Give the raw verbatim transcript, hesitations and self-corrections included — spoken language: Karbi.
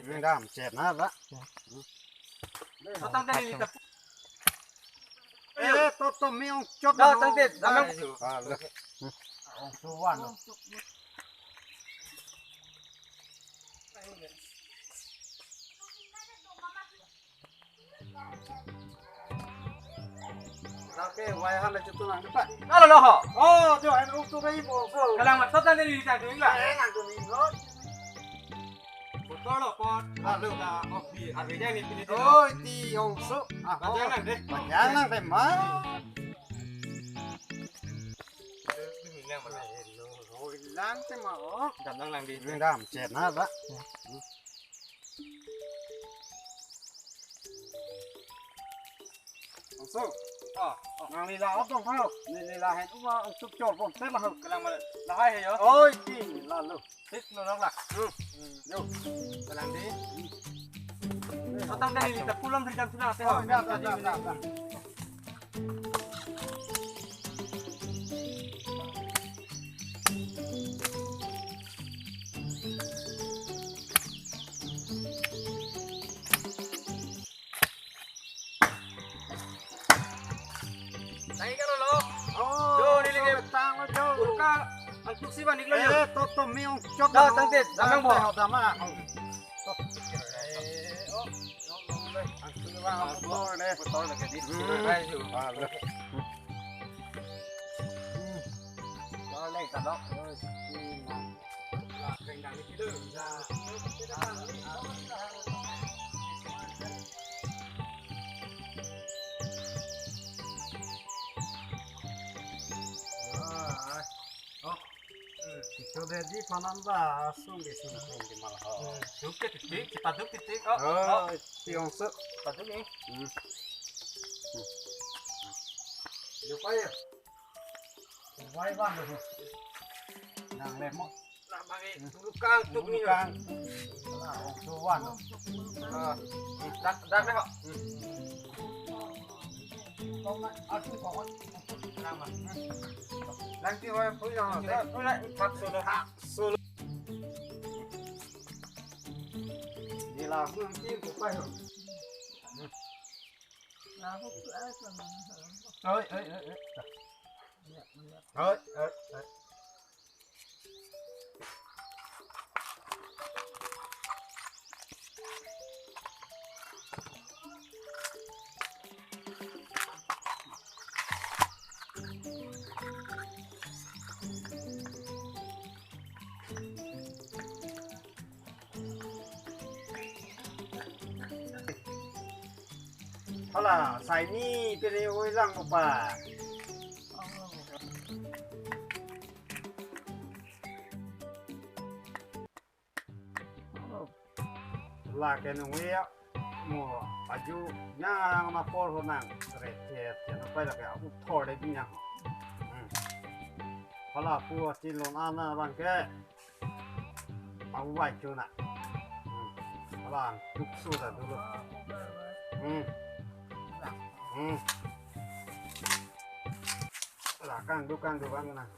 Dam chet na ba. Totang tadi kita. Eh, toto mi ong chok. Dah, tangkit, damang. Ah, lo. Ong suwan. Oke, wai han le chutu nang depan. Halo lo ho. Oh, jo, han ong tu bai bo so. Kalang mat totang tadi kita tu ingla. Eh, nang tu ni lo. Botol lo pot. Lalu. Kita kopi. Harganya ni pilih dulu. Oh, ti ong so. Ah, panjang nang deh. Panjang nang deh, ma. Lang te ma, oh. Dam lang lang di. Dam chet na ba. Ong so. Oh, oh. Nang lila otong pharo. Ni lila hen uma ong suk chor pon te ma ho. Kalang ma lahai he yo. Oi, ti lalu. Tik lo nok la. Hmm. Yo. Kalang di. Totang tadi kita pulang dari jam sudah. Oh, ya, ya, ya, ya, ya. Lagi kalau lo. Oh, jo, ni lagi. Tang lo jo. Urka, ang tuksi ba niklo jo. Eh, toto mi ong chok. Dah, tangkit, damang bo. Damang. Ang tuksi ba, ang botol deh. Botol lagi di. Hmm. Ayo. Ah, lo. Hmm. Lo lagi kalau. Ito de di panan ba sung di sung sung di mal ho. Sung ke titik, kita duk titik. Oh, oh, tiong se. Kita duk ni. Hmm. Yo pa ya. Wai ban do. Nang lemo. Nah, bagi dulu kang tuk ni. Kang. Nah, ong suwan. Ah, dak dak deh kok. Kong na atu kong. Nama. Lang ti wai pun yang. Pun nak tak solo. Tak solo. Ni lah pun ti ko pa yo. Oi, oi, oi, oi. Oi, oi, oi. Hala, saini pele oi lang ko pa. Lake nung ya mo aju nang ma por ho nang re te te no pa lake abu thor de binya. Hmm. Hala pu asin lon ana bang ke. Abu bai chu na. Hmm. Hala tuk su da dulu. Hmm. Hmm. La kang du kang du bang na.